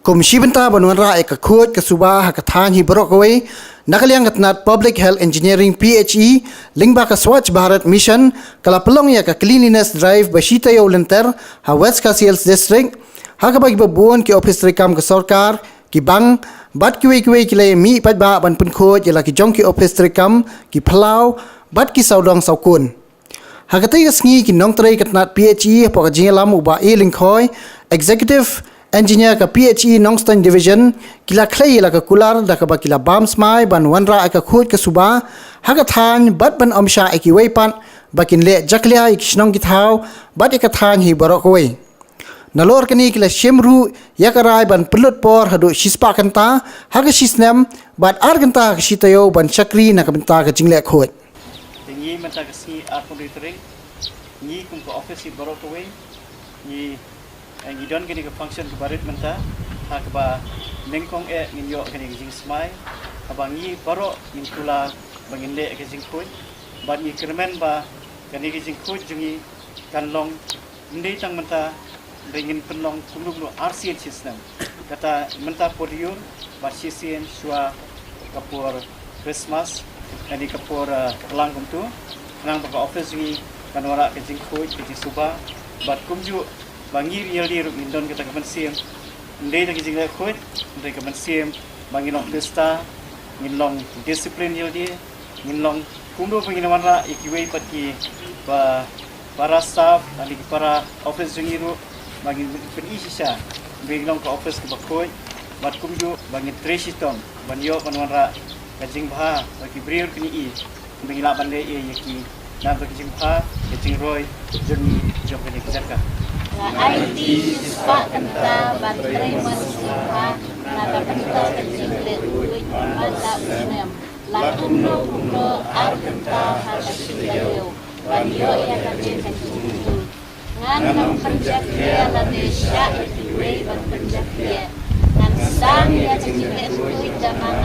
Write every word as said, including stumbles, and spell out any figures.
Kum shi bynta ban wanrah ïa ka khuid ka suba ha ka thaiñ hi baroh kawei, na ka liang ka tnat Public Health Engineering, P H E, lyngba ka Swachh Bharat Mission, ka la pynlong ïa ka Cleanliness Drive ba shi taïew lynter ha West Khasi Hills District, ha kaba kiba bun ki ophis treikam ka sorkar, ki bank, bad kiwei kiwei ki la ïa mih paidbah ban pynkhuid ïa la ki jong ki ophis treikam, ki phyllaw, bad ki sawdong sawkun. Ha katei ka sngi, ki nongtrei ka tnat P H E hapoh ka jingïalam u Bah A Lyngkhoi, Executive Engineer ka P H E Nongstoiñ Division, ki la khlei ïa la ka kular da kaba ki la bam smai ban wanrah ïa ka khuid ka suba ha ka thaiñ, bad ban ym shah ïa kiwei pat ba kin leh jakhlia ïa ki shnong ki thaw bad ïa ka thaiñ hi baroh kawei. Nalor kane, ki la shim ruh ïa ka rai ban pynlut por haduh shispah kynta ha ka shisnem, bad ar kynta ha ka shitaïew ban shakri na ka bynta ka jingleh khuid. Te ngi mynta ka sngi arphew tarik, ngi kum ka ophis hi baroh kawei, ngi, eh, ngi don kane ka function kaba rit mynta, ha kaba nyngkong eh ngin ïoh kane ka jingsmai, haba ngi baroh ngin kular ba ngin leh ka jingkhuid, bad ngi kyrmen ba kane ka jingkhuid jong ngi kan long ym dei tang mynta, hynrei ngin pynlong kumno kumno ar sien shisnem. Kata mynta por ïur, bad shisien shuwa ka por Christmas, lane ka por, eh, klang kumtu, khnang ba ka ophis jong ngi kan wanrah ka jingkhuid ka jingsuba, bad kumjuh ba ngi Ïaldi ruh ngin don kata ka mynsiem, ym dei tang ka jingleh khuid, hynrei ka mynsiem ba ngin long pista, ngin long discipline Ïaldi, ngin long kumno ba ngin wanrah ïa kiwei pat ki ba para staff, lane ki para ophis jong ngi ruh, ba ngin pyni shisha ba ngin long ka ophis kaba khuid, bad kumjuh ba ngin trei shitom ban ïoh ban wanrah ka jingbha ba ki briew kin ïohi, ba ngin lah ban leh ïa ki, namar ka jingbha ka jingroi jong ngi jong kane ka jaka. Nga aiti shispah kynta ban trei mynsiem bha na ka bynta ka jingleh khuid mynta u snem. La kumno kumno ar kynta ha ka shi taïew ban ïoh ïa ka jingkhuid jong ngi. Ngan ym pynjakhlia lane shah ïa kiwei ban pynjakhlia. Ngan sdang ïa ka jingleh khuid da ngan